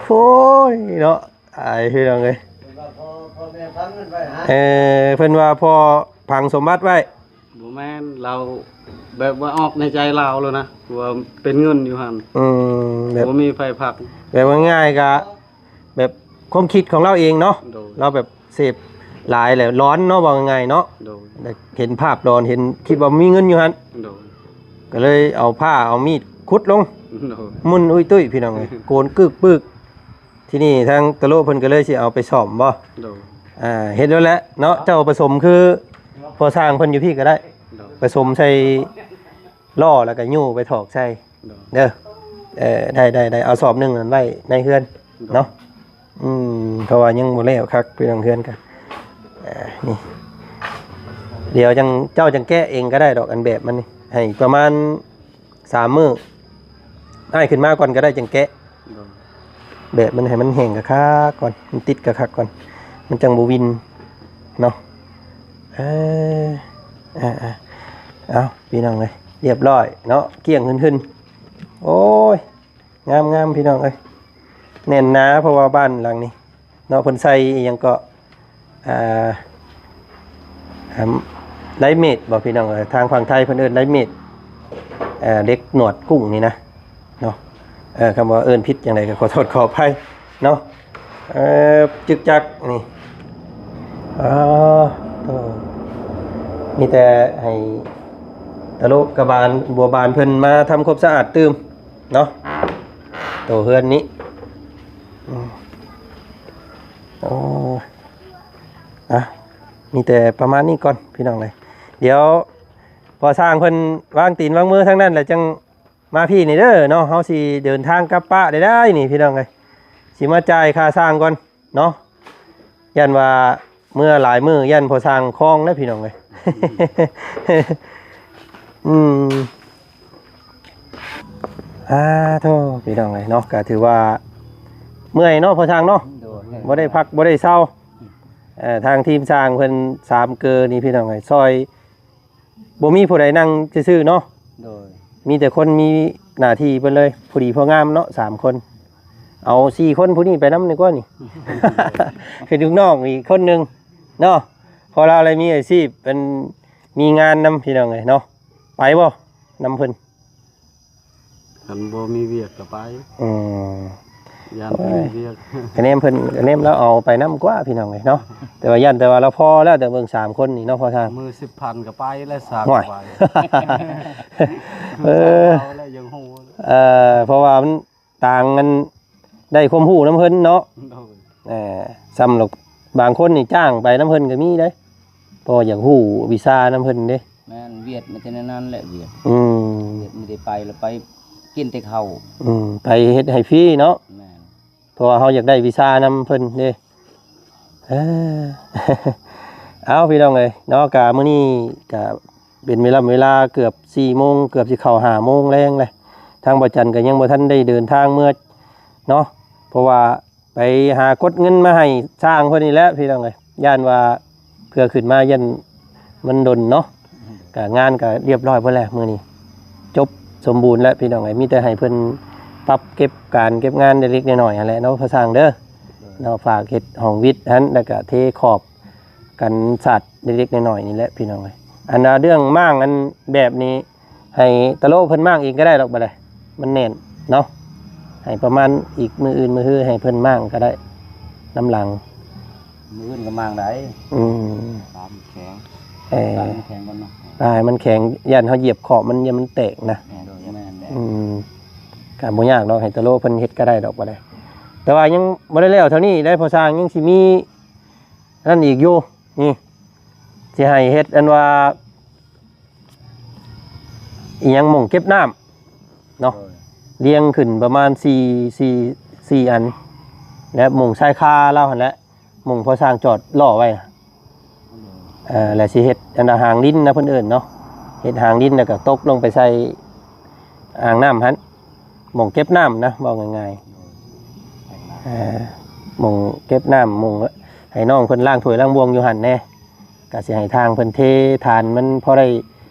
ໂອ້ຍເນາະ ອາຍ ພີ່ນ້ອງເອີຍ. ເອີ ເພິ່ນວ່າພໍ່ຝັງສົມບັດໄວ້. ບໍ່ແມ່ນ ລາວແບບວ່າອອກໃນໃຈລາວແລ້ວນະ ວ່າເປັນເງິນຢູ່ຫັ້ນ. ອືມ ແບບ ບໍ່ມີໃຜພັກ ແບບວ່າງ່າຍກະ ແບບຄວາມຄິດຂອງລາວເອງເນາະ. ໂດຍ ລາວແບບເສບຫຼາຍແລ້ວຫຼອນເນາະ ເວົ້າງ່າຍໆເນາະ. ໂດຍ ເຫັນພາບຫຼອນ ເຫັນ ຄິດວ່າມີເງິນຢູ່ຫັ້ນ. ໂດຍ ກໍເລີຍເອົາພ້າເອົາມີດຂຸດລົງ. ໂດຍ ໝຸ່ນອຸ້ຍຕຸ້ຍ ພີ່ນ້ອງເອີຍ ໂກນກຶກປຶກ. ທີນີ້ທາງຕະໂລະເພິ່ນກໍເລີຍຊິເອົາໄປສ້ອມບໍ່? ໂດຍ ອ່າ ເຮັດແລ້ວແຫຼະເນາະ. ເຈົ້າປະສົມຄືພໍ່ຊ່າງເພິ່ນຢູ່ພີ້ກໍໄດ້. ໂດຍ ປະສົມໃສ່ລໍ້ ແລ້ວກໍຍູ້ໄປຖອກໃສ່. ໂດຍ ເດີ ເອີ ໄດ້ໆໆ ເອົາສອບໜຶ່ງນັ້ນໄວ້ໃນເຮືອນ ໂດຍ ເນາະ. ອືມ ເພາະວ່າຍັງບໍ່ແລ້ວຄັກ ພີ່ນ້ອງ ເຮືອນກະ ອ່າ ນີ້ ດຽວຈັ່ງ ເຈົ້າຈັ່ງແກະເອງກໍໄດ້ດອກ ອັນແບບມັນນີ້ ໃຫ້ປະມານສາມມື້ ອ້າຍຂຶ້ນມາກ່ອນກໍໄດ້ຈັ່ງແກະ. ໂດຍ ແບບມັນໃຫ້ມັນແຫ້ງຄັກໆກ່ອນ ມັນຕິດຄັກໆກ່ອນ ມັນຈັ່ງບໍ່ວິ່ນເນາະ. ເອີ ອ່າໆ ເອົາ ພີ່ນ້ອງເອີຍ ຮຽບຮ້ອຍເນາະ ກ້ຽງຫຶ່ນໆ. ໂອ້ຍ ງາມໆ ພີ່ນ້ອງເອີຍ ແໜ້ນໜາ ເພາະວ່າບ້ານຫຼັງນີ້ເນາະ ເພິ່ນໃສ່ອີ່ຫຍັງເກາະ ອ່າ ໄລເມດບໍ່ ພີ່ນ້ອງເອີຍ ທາງຝັ່ງໄທເພິ່ນເອີ້ນໄລເມດ ເອີ ເຫຼັກໜວດກຸ້ງນີ້ນະເນາະ. ເອີ ຄຳວ່າເອີ້ນຜິດຈັ່ງໃດກໍຂໍໂທດຂໍອະໄພເນາະ. ເອີ ຈຶກຈັກນີ້ ອໍ ໂອ້ ມີແຕ່ໃຫ້ຕະໂລະກະບານ ບົວບານເພິ່ນມາທຳຄວາມສະອາດຕື່ມ ເນາະ ໂຕເຮືອນນີ້. ອືມ ໂອ້ ອ່ະ ມີແຕ່ປະມານນີ້ກ່ອນ ພີ່ນ້ອງເອີຍ. ດຽວພໍຊ່າງເພິ່ນວາງຕີນວາງມືທາງນັ້ນ ແລ້ວຈັ່ງມາພີ້ນີ້ເດີເນາະ. ເຮົາຊິເດີນທາງກັບປະໄດ້ໆ ນີ້ ພີ່ນ້ອງເອີຍ ຊິມາຈ່າຍຄ່າຊ່າງກ່ອນ ເນາະ. ຢ້ານວ່າເມືອຫຼາຍມື້ຢ້ານພໍ່ຊ່າງຄອງເດ້ ພີ່ນ້ອງເອີຍ. ອືມ ອືມ ອ່າ ໂທ້ ພີ່ນ້ອງເອີຍເນາະ ກໍຖືວ່າເມື່ອຍເນາະ ພໍ່ຊ່າງເນາະ. ໂດຍ ບໍ່ໄດ້ພັກບໍ່ໄດ້ເຊົາ. ເອີ ທາງທີມຊ່າງເພິ່ນສາມເກີນີ້ ພີ່ນ້ອງເອີຍ ຊ່ອຍ ບໍ່ມີຜູ້ໃດນັ່ງຊື່ໆເນາະ. ໂດຍ ມີແຕ່ຄົນມີໜ້າທີ່ເພິ່ນເລີຍ ພໍດີພໍງາມເນາະ ສາມຄົນ. ເອົາສີ່ຄົນຜູ້ນີ້ໄປນຳດີກວ່ານີ້ ເປັນລູກນ້ອງອີກຄົນໜຶ່ງເນາະ ເພາະລາວລະມີອາຊີບ ເປັນມີງານນຳ ພີ່ນ້ອງເອີຍເນາະ. ໄປບໍ່ນຳເພິ່ນ? ຄັນບໍ່ມີວຽກກໍໄປ. ອືມ ຢ້ານບໍ່ມີວຽກ. ໂອ້ຍ ກະແນມເພິ່ນ ກະແນມລາວເອົາໄປນຳກວ່າ ພີ່ນ້ອງເອີຍເນາະ. ແຕ່ວ່າຢ້ານແຕ່ວ່າລາວພໍແລ້ວ ແຕ່ເບິ່ງສາມຄົນນີ້ເນາະ ພໍ່ຊ່າງ. ມື້ສິບພັນກໍໄປແລ້ວ ສາມ ໂອ້ຍ ໄປ. ເອີ ເອົາແລ້ວຍັງຮູ້. ເອີ ເພາະວ່າມັນຕ່າງກັນ ໄດ້ຄວາມຮູ້ນຳເພິ່ນເນາະ. ໂດຍ ເອີ ສ່ຳລະບາງຄົນນີ້ຈ້າງໄປນຳເພິ່ນກໍມີເດ້ ເພາະວ່າຢາກຮູ້ວິຊານຳເພິ່ນເດ້. ແມ່ນ ວຽດມີແຕ່ແນວນັ້ນແຫຼະ ວຽດ. ອືມ ວຽດມີແຕ່ໄປແລ້ວໄປກິນແຕ່ເຂົ້າ. ອືມ ໄປເຮັດໃຫ້ຟຣີເນາະ. ແມ່ນ ເພາະວ່າເຮົາຢາກໄດ້ວິຊານຳເພິ່ນເດ້. ເອີ ເອົາ ພີ່ນ້ອງເອີຍເນາະ ກະມື້ນີ້ກະເປັນເວລາ ເວລາເກືອບສີ່ໂມງ ເກືອບຊິເຂົ້າຫ້າໂມງແລງແລ້ວ. ທາງບໍ່ຈັນກໍຍັງບໍ່ທັນໄດ້ເດີນທາງເມືອເນາະ ເພາະວ່າໄປຫາກົດເງິນມາໃຫ້ຊ່າງເພິ່ນນີ້ແຫຼະ ພີ່ນ້ອງເອີຍ. ຢ້ານວ່າເພື່ອຂຶ້ນມາຢ້ານມັນດົນເນາະ. ກະງານກະລຽບຮ້ອຍເບິດແລ້ວມື້ນີ້ ຈົບສົມບູນແລ້ວ ພີ່ນ້ອງເອີຍ. ມີແຕ່ໃຫ້ເພິ່ນປັບເກັບການເກັບງານເລັກໆນ້ອຍໆຫັ້ນແຫຼະເນາະ ພໍ່ຊ່າງເດີເນາະ. ຝາກເຮັດຫ້ອງວິດຫັ້ນ ແລ້ວກະເທຂອບກັນສາດເລັກໆນ້ອຍໆນີ້ແຫຼະ ພີ່ນ້ອງເອີຍ. ອັນວ່າເລື່ອງມ້າງອັນແບບນີ້ ໃຫ້ຕະໂລເພິ່ນມ້າງເອງກໍໄດ້ດອກ ບາດໃດມັນແໜ້ນເນາະ. ໃຫ້ປະມານອີກມື້ອື່ນມື້ຮືໃຫ້ເພິ່ນມ້າງກໍໄດ້ນຳຫຼັງ. ມື້ອື່ນກໍມ້າງໄດ້. ອືມ ປາມັນແຂງ. ເອີ ປາມັນແຂງກ່ອນເນາະ. ປາໃຫ້ມັນແຂງ ຢ້ານເຮົາຢຽບຂອບມັນ ຢ້ານມັນແຕກນະ. ແມ່ນ ແມ່ນ. ອືມ ກໍບໍ່ຍາກດອກ ໃຫ້ຕະໂລເພິ່ນເຮັດກໍໄດ້ດອກ ບາດໃດ. ແຕ່ວ່າຍັງບໍ່ໄດ້ແລ້ວເທົ່ານີ້ໄດ໋ ພໍ່ຊ່າງ ຍັງຊິມີນັ້ນອີກຢູ່. ນີ້ ຊິໃຫ້ເຮັດອັນວ່າ ອີຫຍັງ ໝ່ອງເກັບນ້ຳເນາະ. ໂດຍ ລຽງຂຶ້ນປະມານສີ່ ສີ່ ສີ່ອັນ ແລະ ໝ່ອງຊາຍຄາລາວຫັ້ນແຫຼະ ໝ່ອງພໍ່ຊ່າງຈອດລໍ້ໄວ້. ເອີ ແລະ ຊິເຮັດອັນວ່າຫາງດິນນະ ເພິ່ນເອີ້ນເນາະ. ເຮັດຫາງດິນ ແລ້ວກໍຕົກລົງໄປໃສ່ອ່າງນ້ຳຫັ້ນ ໝ່ອງເກັບນ້ຳນະ ເວົ້າງ່າຍໆ. ໂດຍ ເອີ ໝ່ອງເກັບນ້ຳ ໝ່ອງໃຫ້ນ້ອງເພິ່ນລ້າງຖ້ວຍລ້າງບ່ວງຢູ່ຫັ້ນແດ່. ກໍຊິໃຫ້ທາງເພິ່ນເທທານ ມັນພໍໄດ້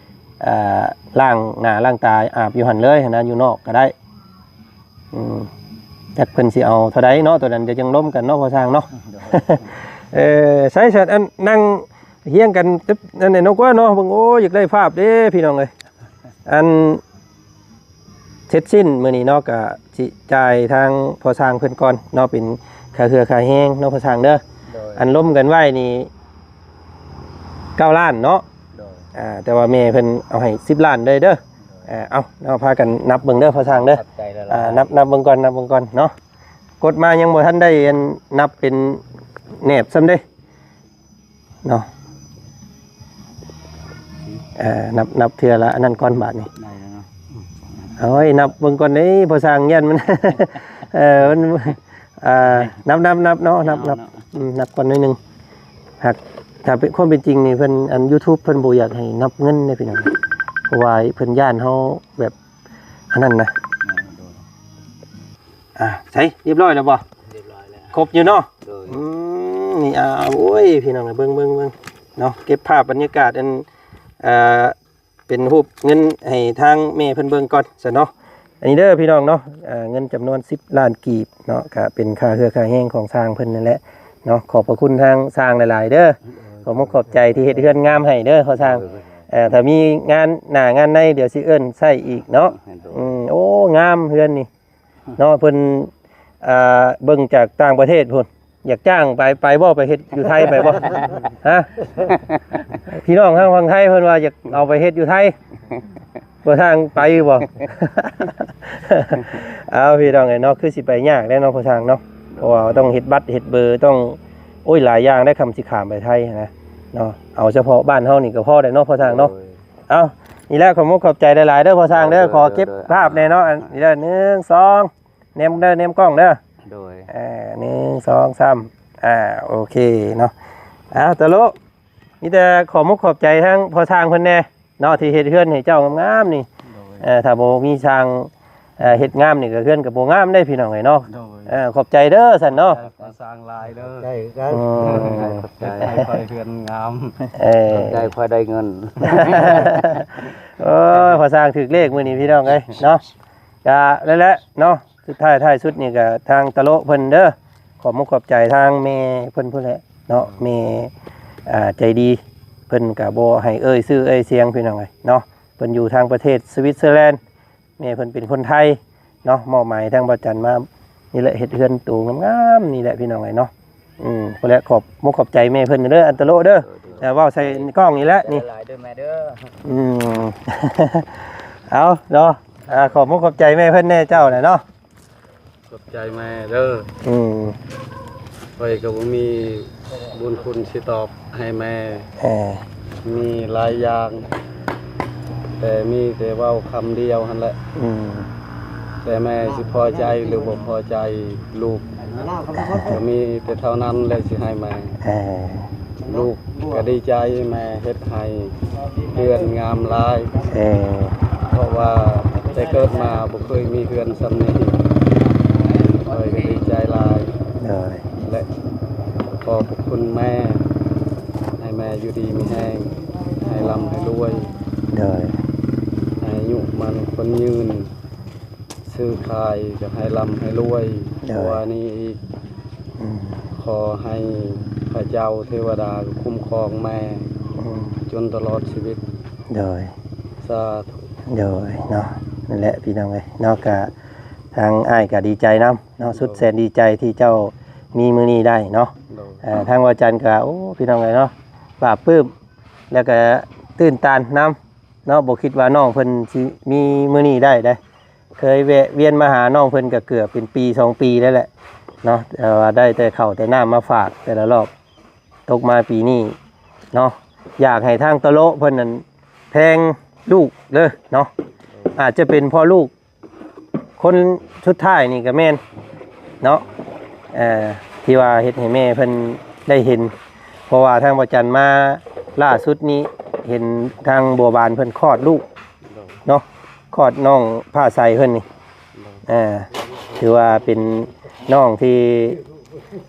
ເອີ ລ້າງໜ້າລ້າງຕາອາບຢູ່ຫັ້ນເລີຍຫັ້ນນະ ຢູ່ນອກກໍໄດ້. ອືມ ຈັກເພິ່ນຊິເອົາເທົ່າໃດເນາະ ໂຕນັ້ນດຽວຈັ່ງລົມກັນເນາະ ພໍ່ຊ່າງເນາະ. ໂດຍ ເອີ ໃຊ້ສັດ ອັນ ນັ່ງຮຽງກັນ ອັນນີ້ເນາະ ກວ່າເນາະ ເບິ່ງ ໂອ້ ຢາກໄດ້ພາບເດ້ ພີ່ນ້ອງເອີຍ. ອັນ ເສັດສິ້ນມື້ນີ້ເນາະ ກະຊິຈ່າຍທາງພໍ່ຊ່າງເພິ່ນກ່ອນເນາະ ເປັນຄ່າເຮືອຄ່າແຮງເນາະ ພໍ່ຊ່າງເດີ. ໂດຍ ອັນລົມກັນໄວ້ນີ້ເກົ້າລ້ານເນາະ. ໂດຍ ອ່າ ແຕ່ວ່າແມ່ເພິ່ນເອົາໃຫ້ສິບລ້ານເລີຍເດີ. ໂດຍ ເອີ ເອົາ ເຮົາພາກັນນັບເບິ່ງເດີ ພໍ່ຊ່າງເດີ. ຂອບໃຈຫຼາຍໆ. ອ່າ ນັບ ນັບເບິ່ງກ່ອນ ນັບເບິ່ງກ່ອນເນາະ. ກົດມາຍັງບໍ່ທັນໄດ້ ອັນ ນັບເປັນແໜບຊ້ຳເດ້. ເນາະ ເອີ ນັບ ນັບເທື່ອລະອັນນັ້ນກ່ອນບາດນີ້. ໄດ້ແລ້ວເນາະ. ໂອ້ຍ ນັບເບິ່ງກ່ອນເດ້ ພໍ່ຊ່າງ ຢ້ານມັນ ເອີ ມັນ ເອີ ນັບ ນັບ ນັບເນາະ ນັບ ນັບ ເນາະ ອືມ ນັບກ່ອນໜ້ອຍໜຶ່ງ. ຫາກຖ້າເປັນ ຄວາມເປັນຈິງນີ້ ເພິ່ນ ອັນ YouTube ເພິ່ນບໍ່ຢາກໃຫ້ນັບເງິນເດ້ ພີ່ນ້ອງ ເພາະວ່າເພິ່ນຢ້ານເຮົາແບບ ອັນນັ້ນນະ. ອ່າ ໃສ ຮຽບຮ້ອຍແລ້ວບໍ່? ຮຽບຮ້ອຍແລ້ວ ຄົບຢູ່ເນາະ. ໂດຍ ອືມ ນີ້ ອ່າ ໂອ້ຍ ພີ່ນ້ອງ ເບິ່ງ ເບິ່ງ ເບິ່ງເນາະ ເກັບພາບບັນຍາກາດ ອັນ ເປັນຮູບເງິນໃຫ້ທາງແມ່ເພິ່ນເບິ່ງກ່ອນຊະເນາະ. ອັນນີ້ເດີພີ່ນ້ອງເນາະ ເງິນຈຳນວນສິບລ້ານກີບເນາະ ກະເປັນຄ່າເຮືອຄ່າແຮງຂອງຊ່າງເພິ່ນນັ້ນແຫຼະເນາະ. ຂອບພະຄຸນທາງຊ່າງຫຼາຍໆເດີ ຂອບມຸກຂອບໃຈທີ່ເຮັດເຮືອນງາມໃຫ້ເດີພໍ່ຊ່າງ. ໂດຍ ເອີ ຖ້າມີງານໜ້າງານໃນ ດຽວຊິເອີ້ນໃຊ້ອີກເນາະ. ໂດຍ ອືມ ໂອ້ ງາມເຮືອນນີ້ ເນາະ ເພິ່ນ ອ່າ ເບິ່ງຈາກຕ່າງປະເທດພຸ້ນ ຢາກຈ້າງໄປ ໄປບໍ່? ໄປເຮັດຢູ່ໄທໄປບໍ່? ຮະ ພີ່ນ້ອງທາງຝັ່ງໄທເພິ່ນວ່າຢາກເອົາໄປເຮັດຢູ່ໄທ ບໍ່ຊ່າງໄປຢູ່ບໍ່? ເອົາ ພີ່ນ້ອງເອີຍເນາະ ຄືຊິໄປຍາກແດ່ເນາະ ພໍ່ຊ່າງເນາະ ເພາະວ່າຕ້ອງເຮັດບັດເຮັດເບີ ຕ້ອງ ໂອ້ຍ ຫຼາຍຢ່າງໄດ໋ ຄຳຊິຂ້າມໄປໄທນະເນາະ. ເອົາສະເພາະບ້ານເຮົານີ້ກໍພໍແລ້ວເນາະ ພໍ່ຊ່າງເນາະ. ໂດຍ ເອົາ ນີ້ແຫຼະ ຂອບມຸກຂອບໃຈຫຼາຍໆເດີພໍ່ຊ່າງເດີ. ໂດຍ ຂໍເກັບ ໂດຍ ພາບແດ່ເນາະ ອັນນີ້ເດີ ໜຶ່ງ ສອງ ແນມເດີ ແນມກ້ອງເດີ. ໂດຍ ເອີ ໜຶ່ງ ສອງ ສາມ ອ່າ ໂອເຄເນາະ. ເອົາ ຕະໂລ ມີແຕ່ຂອບມຸກຂອບໃຈທາງພໍ່ຊ່າງເພິ່ນແດ່ເນາະ ທີ່ເຮັດເຮືອນໃຫ້ເຈົ້າງາມໆນີ້. ໂດຍ ເອີ ຖ້າບໍ່ມີຊ່າງ ເອີ ເຮັດງາມນີ້ກໍເຮືອນກໍບໍ່ງາມເດ້ ພີ່ນ້ອງເອີຍເນາະ. ໂດຍ ເອີ ຂອບໃຈເດີຊັ້ນເນາະ. ຂໍສ້າງຫຼາຍເດີ. ໃຈກັນ ອືມ ຂອບໃຈ ໃຫ້ຂ້ອຍເຮືອນງາມ. ເອີ ຂອບໃຈ ຂ້ອຍໄດ້ເງິນ. ໂອ້ຍ ພໍ່ຊ່າງຖືກເລກມື້ນີ້ ພີ່ນ້ອງເອີຍເນາະ. ກະນັ້ນແຫຼະເນາະ ສຸດທ້າຍທ້າຍສຸດນີ້ກະທາງຕະໂລເພິ່ນເດີ ຂອບມຸກຂອບໃຈທາງແມ່ເພິ່ນພຸ້ນແຫຼະເນາະ. ແມ່ ອ່າ ໃຈດີ ເພິ່ນກະບໍ່ໃຫ້ເອີ່ຍຊື່ເອີ່ຍສຽງ ພີ່ນ້ອງເອີຍເນາະ. ເພິ່ນຢູ່ທາງປະເທດສະວິດເຊີແລນ ແມ່ເພິ່ນເປັນຄົນໄທເນາະ ມອບໝາຍໃຫ້ທາງບ່າວຈັນມາ ນີ້ແຫຼະ ເຮັດເຮືອນໂຕງາມໆນີ້ແຫຼະ ພີ່ນ້ອງເອີຍເນາະ. ອືມ ພຸ້ນແຫຼະ ຂອບມຸກຂອບໃຈແມ່ເພິ່ນເດີ ອັນຕະໂລເດີ. ໂດຍ ໂດຍ ເວົ້າໃສ່ກ້ອງນີ້ແຫຼະນີ້. ຫຼາຍເດີແມ່ເດີ. ອືມ ເອົາເນາະ ອ່າ ຂອບມຸກຂອບໃຈແມ່ເພິ່ນແດ່ເຈົ້າແຫຼະເນາະ. ຂອບໃຈແມ່ເດີ. ອືມ ຂ້ອຍກໍບໍ່ມີບຸນຄຸນຊິຕອບໃຫ້ແມ່. ເອີ ມີຫຼາຍຢ່າງ ແຕ່ມີແຕ່ເວົ້າຄຳດຽວຫັ້ນແຫຼະ. ອືມ ແຕ່ແມ່ຊິພໍໃຈຫຼືບໍ່ພໍໃຈ ລູກກໍມີແຕ່ເທົ່ານັ້ນແຫຼະຊິໃຫ້ແມ່. ເອີ ລູກກໍດີໃຈ ແມ່ເຮັດໃຫ້ເຮືອນງາມຫຼາຍ. ເອີ ເພາະວ່າແຕ່ເກີດມາບໍ່ເຄີຍມີເຮືອນສ່ຳນີ້ ຂ້ອຍກໍດີໃຈຫຼາຍ. ໂດຍ ແລະ ຂອບພະຄຸນແມ່ ໃຫ້ແມ່ຢູ່ດີມີແຮງ ໃຫ້ລ່ຳໃຫ້ລວຍ. ໂດຍ ໃຫ້ອາຍຸໝັ້ນຂວັນຍືນ ຊື້ຂາຍກໍໃຫ້ລ່ຳໃຫ້ລວຍ. ໂດຍ ກວ່ານີ້ອີກ. ອືມ ຂໍໃຫ້ພະເຈົ້າເທວະດາຄຸ້ມຄອງແມ່ ອືມ ຈົນຕະຫຼອດຊີວິດ. ໂດຍ ສາທຸ. ໂດຍເນາະ ນັ້ນແຫຼະພີ່ນ້ອງເອີຍເນາະ ກະທາງອ້າຍກະດີໃຈນຳເນາະ. ໂດຍ ສຸດແສນດີໃຈທີ່ເຈົ້າມີມື້ນີ້ໄດ້ເນາະ. ໂດຍ ເອີ ທາງວາຈັນກະ ໂອ້ ພີ່ນ້ອງເອີຍເນາະ ປາບປຶ້ມ ແລ້ວກະຕື່ນຕັນນຳ ເນາະ ບໍ່ຄິດວ່ານ້ອງເພິ່ນຊິມີມື້ນີ້ໄດ້ເດ້. ເຄີຍແວະວຽນມາຫານ້ອງເພິ່ນກໍເກືອບເປັນປີສອງປີແລ້ວແຫຼະເນາະ ແຕ່ວ່າໄດ້ແຕ່ເຂົ້າແຕ່ນ້ຳມາຝາກແຕ່ລະລອບ. ຕົກມາປີນີ້ເນາະ ຢາກໃຫ້ທາງຕະໂລະເພິ່ນນັ້ນແພງລູກເດີເນາະ. ອາດຈະເປັນເພາະລູກ ຄົນສຸດທ້າຍນີ້ກໍແມ່ນເນາະ ເອີ ທີ່ວ່າເຮັດໃຫ້ແມ່ເພິ່ນໄດ້ເຫັນ ເພາະວ່າທາງບໍ່ຈັນມາລ່າສຸດນີ້ ເຫັນທາງບົວບານເພິ່ນຄອດລູກ ໂດຍ ເນາະ ຄອດນ້ອງຟ້າໃສເພິ່ນນີ້ ໂດຍ ເອີ ຖືວ່າເປັນນ້ອງທີ່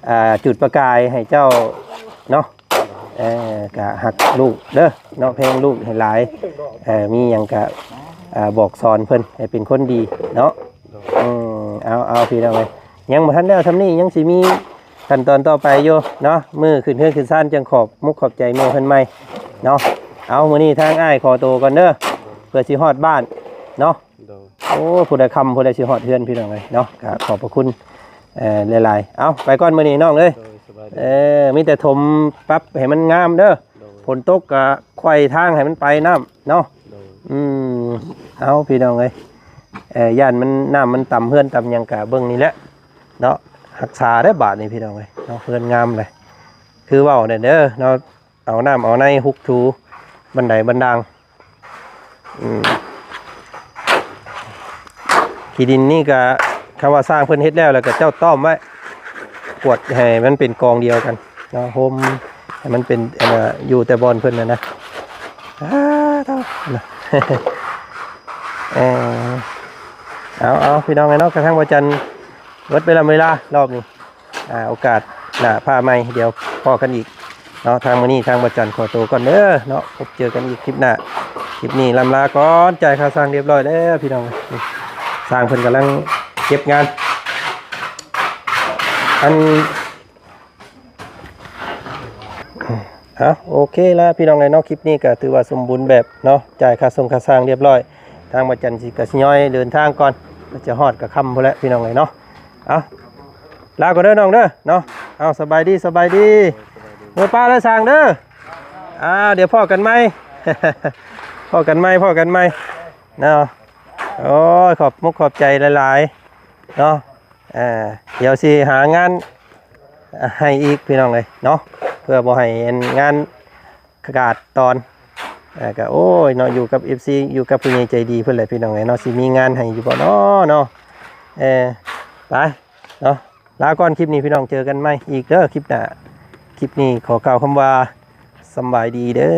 ອ່າ ຈຸດປະກາຍໃຫ້ເຈົ້າເນາະ. ເອີ ກະຮັກລູກເດີເນາະ ແພງລູກໃຫ້ຫຼາຍ ເອີ ມີຫຍັງກະ ອ່າ ບອກສອນເພິ່ນໃຫ້ເປັນຄົນດີເນາະ. ອືມ ເອົາ ເອົາ ພີ່ນ້ອງເອີຍ ຍັງບໍ່ທັນແລ້ວຊ່ຳນີ້ ຍັງຊິມີຂັ້ນຕອນຕໍ່ໄປຢູ່ເນາະ. ມື້ຂຶ້ນເຮືອນຂຶ້ນຊານຈຶ່ງຂອບມຸກຂອບໃຈແມ່ເພິ່ນໃໝ່ເນາະ. ເອົາ ມື້ນີ້ທາງອ້າຍຂໍໂຕກ່ອນເດີ ເພື່ອຊິຮອດບ້ານເນາະ. ໂດຍ ໂອ້ ຜູ້ໃດຄ່ຳຜູ້ໃດຊິຮອດເຮືອນ ພີ່ນ້ອງເອີຍເນາະ. ກະຂອບພະຄຸນ ເອີ ຫຼາຍໆ. ເອົາ ໄປກ່ອນມື້ນີ້ນ້ອງເອີຍ. ໂດຍ ສະບາຍດີ. ເອີ ມີແຕ່ຖົມປັບໃຫ້ມັນງາມເດີ. ໂດຍ ຝົນຕົກກະໄຂວ່ທາງໃຫ້ມັນໄປນ້ຳເນາະ. ໂດຍ ອືມ ເອົາ ພີ່ນ້ອງເອີຍ ເອີ ຢ້ານມັນ ນ້ຳມັນຕຳເຮືອນຕຳຫຍັງ ກະເບິ່ງນີ້ແຫຼະເນາະ. ຮັກສາເດີບາດນີ້ ພີ່ນ້ອງເອີຍເນາະ ເຮືອນງາມເລີຍ ຄືເວົ້ານັ້ນເດີເນາະ. ເອົານ້ຳເອົາໃນຮຸກຖູບັນໄດບັນດາງ. ອືມ ຂີ້ດິນນີ້ກະ ຄຳວ່າຊ່າງເພິ່ນເຮັດແລ້ວ ແລ້ວກະເຈົ້າຕ້ອມໄວ້ ກວດໃຫ້ມັນເປັນກອງດຽວກັນເນາະ ໂຮມໃຫ້ມັນເປັນ ອັນນ່າ ຢູ່ແຕ່ບ່ອນເພິ່ນນັ້ນນະ. ອາ ເທົ່າ ເອີ ເອົາ ເອົາ ພີ່ນ້ອງເອີຍເນາະ ກະທາງບໍ່ຈັນ ເບິດເວລາ ເວລາລອບນີ້ ອ່າ ໂອກາດໜ້າພາໃໝ່ ດຽວພໍ້ກັນອີກເນາະ. ທາງມື້ນີ້ທາງບໍ່ຈັນຂໍໂຕກ່ອນເດີເນາະ ພົບເຈີກັນອີກຄລິບໜ້າ. ຄລິບນີ້ລ່ຳລາກ່ອນ ຈ່າຍຄ່າຊ່າງຮຽບຮ້ອຍແລ້ວພີ່ນ້ອງ. ຊ່າງເພິ່ນກຳລັງເກັບງານ ອັນ ເອົາ ໂອເຄລະພີ່ນ້ອງເອີຍເນາະ ຄລິບນີ້ກໍຖືວ່າສົມບູນແບບເນາະ ຈ່າຍຄ່າສົ່ງຄ່າຊ່າງຮຽບຮ້ອຍ. ທາງບໍ່ຈັນຊິກະຊິຍ້ອຍເດີນທາງກ່ອນ ຈະຮອດກະຄ່ຳພຸ້ນແຫຼະພີ່ນ້ອງເອີຍເນາະ. ເອົາ ລາກ່ອນເດີນ້ອງເດີເນາະ. ເອົາ ສະບາຍດີ ສະບາຍດີ ເມືອປ້າເດີຊ່າງເດີ. ອ່າ ດຽວພໍ້ກັນໃໝ່ ພໍ້ກັນໃໝ່ ພໍ້ກັນໃໝ່ເນາະ. ໂອ້ຍ ຂອບມຸກຂອບໃຈຫຼາຍໆເນາະ. ອ່າ ດຽວຊິຫາງານໃຫ້ອີກພີ່ນ້ອງເອີຍເນາະ ເພື່ອບໍ່ໃຫ້ອັນງານຂາດຕອນ. ອ່າ ກະ ໂອ້ຍເນາະ ຢູ່ກັບເອັຟຊີ ຢູ່ກັບຜູ້ໃຫຍ່ໃຈດີເພິ່ນແຫຼະພີ່ນ້ອງເອີຍເນາະ ຊິມີງານໃຫ້ຢູ່ບໍ່ເນາະ ເນາະ. ເອີ ໄປເນາະ ລາກ່ອນຄລິບນີ້ພີ່ນ້ອງ ເຈີກັນໃໝ່ອີກເດີຄລິບໜ້າ. ຄລິບນີ້ຂໍກ່າວຄຳວ່າສຳບາຍດີເດີ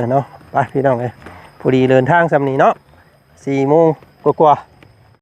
ເນາະ. ໄປພີ່ນ້ອງເອີຍ ພໍດີເດີນທາງຊ່ຳນີ້ເນາະ ສີ່ໂມງກວ່າ